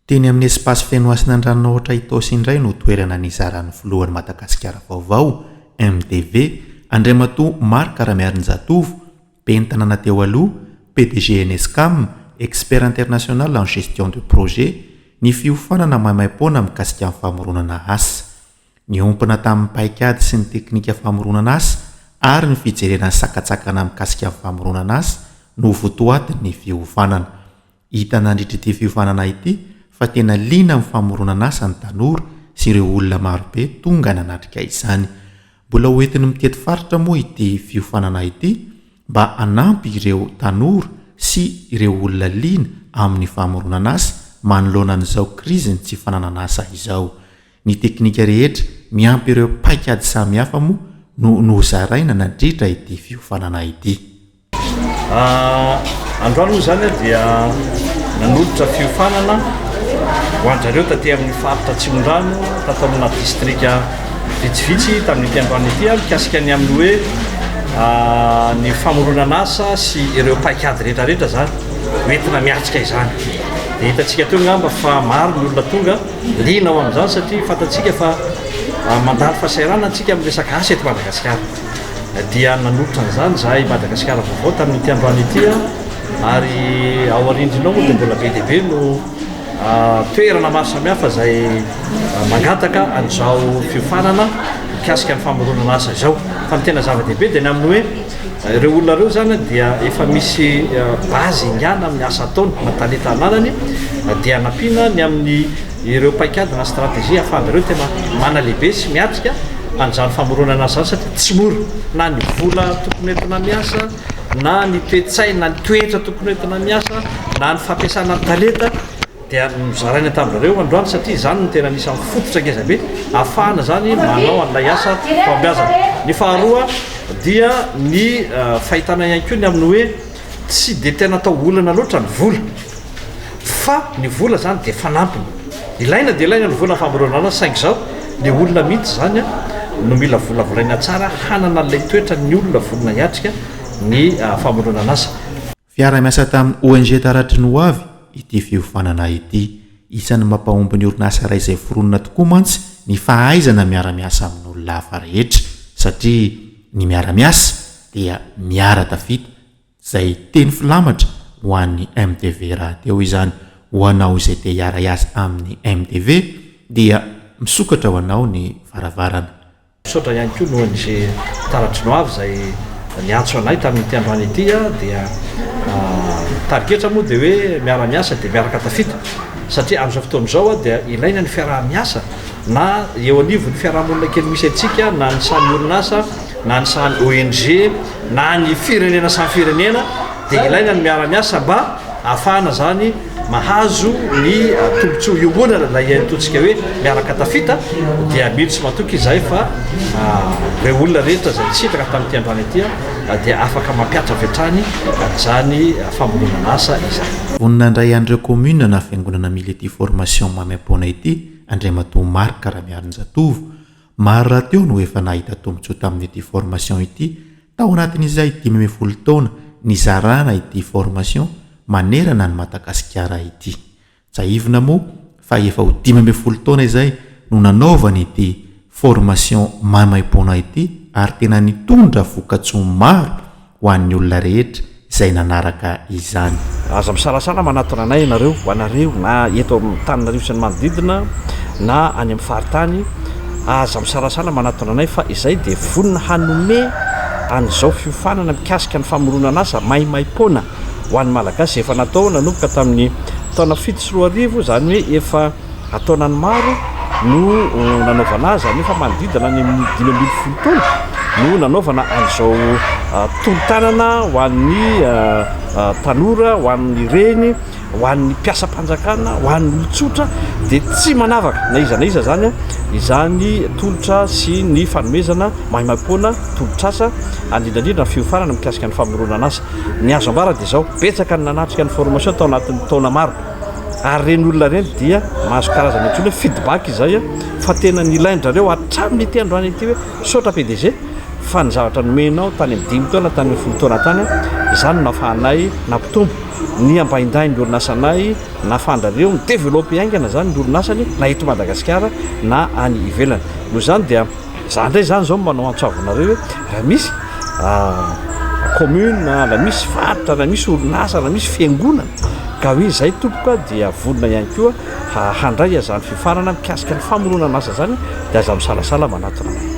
Teny amin'ny Espace Fenohasina Andranonahoatra Itaosy indray no toerana nizaran'ny filohan'i Madagasikara vaovao, MDV, Andriamatoa Marc Ramiarinjatovo, Ben'ny tanàna teo aloha, PDG Enescam, expert international en gestion de projet, ny fiofanana maimaimpoana mikasika ny famoronana asa. Niompana tamin'ny paikady sy ny teknika famoronana asa ary ny fijerena ny sakantsakana mikasika ny famoronana asa no votoatin'ny fiofanana. Hita nandritra ity fiofanana ity fa tena liana amin'ny famoronana asa ny tanora sy ireo olona marobe tonga nanatrika izany. Mbola ho entiny mitety faritra moa ity fiofanana ity mba hanampy ireo tanora sy ireo olona liana amin'ny famoronana asa manoloana an'izao krizin'ny tsy fananana asa izao. Ny teknika rehetra miampy ireo paikady samihafa moa no nozaraina nandritra ity fiofanana ity. Androany moa izany dia nanolotra fiofanana ho an-dRareo taty amin'ny faritra Atsimondrano, tato amina distrika vitsivitsy tamin'ity androany ity mikasika ny amin'ny hoe ny famoronana asa sy ireo paikady rehetrarehetra izany hoentina miatrika izany. Dia hitantsika teo angamba fa maro ny olona tonga liana ao amin'izany satria fantatsika fa mandalo fahasahiranana isika amin'ny resaka asa eto Madagasikara. dia nanolotra an'izany izahay Madagasikara Vaovao tamin'ity androany ity ary ao aoriandriana ao moa dia mbola be dia be no toerana maro samihafa izay mangataka an'izao fiofanana mikasika ny famoronana asa izao. Fa ny tena zava-dehibe dia ny amin'ny hoe ireo olona ireo izany dia efa misy base ingana amin'ny asa ataony na talenta ananany dia nampiana ny amin'ny ireo paikady na stratégie ahafahan'ireo tena manalehibe sy miatrika an'izany famoronana azy izany satria tsy mora na ny vola tokony hoentina miasa na ny toe-tsaina na ny toetra tokony hoentina miasa na ny fampiasana ny talenta dia nozaraina tamin'ireo androany satria izany no tena anisan'ny fototra ngeza be ahafahana izany manao an'ilay asa fahombiazana. Ny faharoa dia ny fahitana ihany koa ny amin'ny hoe tsy dia tena atao olana loatra ny vola Fa ny vola zany dia fanampiny. Ilaina dia ilaina ny vola famoronana azy saingy izao le olona mihitsy zany no mila volavolaina tsara hanana an'ilay toetra ny olona vonona hiatrika ny famoronana asa. Fiara-miasa tamin'ny ONG Taratry ny Hoavy ity fiofanana ity. Isan'ny mampahomby ny orinasa iray izay foronina tokoa mantsy ny fahaizana miara-miasa amin'olona hafa rehetra satria ny miara-miasa dia miara-tafita Izay teny filamatra ho an'ny MTV rahateo izany. Ho anao izay te hiara-hiasa amin'ny MTV dia misokatra ho anao ny varavarana. Misaotra ihany koa ny ONG Taratry ny Hoavy izay niantso anay tamin'ity androany ity dia tarigetra moa dia hoe miara-miasa dia miaraka tafita satria amin'izao fotoana izao dia ilaina ny fiaraha-miasa na eo anivon'ny fiarahamonina kely misy antsika na ny samy orinasa na ny samy ONG na ny firenena samy firenena dia ilaina ny miara-miasa mba ahafahana zany mahazo ny tombontsoa iombonana ilay ataontsika hoe miaraka tafita dia mino sy matoky izahay fa ireo olona rehetra izay nisitraka tamin'ity androany ity dia afaka mampihatra avy hatrany an'izany famoronana asa izany. Vonona handray an'ireo commune na fiangonana mila ity formation maimaimpoana ity Andriamatoa Marc Ramiarinjatovo, Maro rahateo no efa nahita tombontsoa tamin'ity formation ity tao anatin'izay 15 taona nizarana ity formation manerana an'i Madagasikara ity. Tsiahivina moa fa efa ho 15 taona izay no nanaovana ity formation maimaimpoana ity ary tena nitondra vokatsoa maro ho an'ny olona rehetra izay nanaraka izany. Aza misalasala manatona anay ianareo, ho anareo na eto Antananarivo sy ny manodidina na any amin'ny faritany, aza misalasala manatona anay fa izay dia vonona hanome an'izao fiofanana mikasika ny famoronana asa maimaimpoana ho an'ny Malagasy izay efa natao nanomboka tamin'ny taona 2007, izany hoe efa An-taonany maro no nanaovana azy, izany hoe efa manodidina any amin'ny 15 taona no nanaovana an'izao tolo-tanana ho an'ny tanora, ho an'ny reny, ho an'ny mpiasam-panjakana, ho an'ny olon-tsotra, dia tsy manavaka na iza na iza izany izany tolotra sy ny fanomezana maimaimpoana tolotr'asa, indrindra indrindra ny fiofanana mikasika ny famoronana asa. Ny azo ambara dia izao, betsaka ny nanatrika ny formation tao anatin'ny taona maro. Ary ireny olona ireny dia mahazo karazana antsoina hoe feedback izay fa tena nilain-drareo hatramin'ity androany ity hoe misaotra PDG fa ny zavatra nomenao tany amin'ny dimy taona, tany amin'ny folo taona tany, izany no nahafahanay nampitombo ny ambaindain'ny orinasanay, nahafahan-drareo mi-developper haingana izany ny orinasany na eto Madagasikara na any ivelany. Noho izany dia. Za ndray zany zao manao antso avo anareo hoe raha misy commune, raha misy faritra, raha misy orinasa, raha misy fiangonana ka hoe zay tompoko dia vonona ihany koa handray azany fiofanana mikasika ny famoronana asa zany dia aza misalasala manatona anay.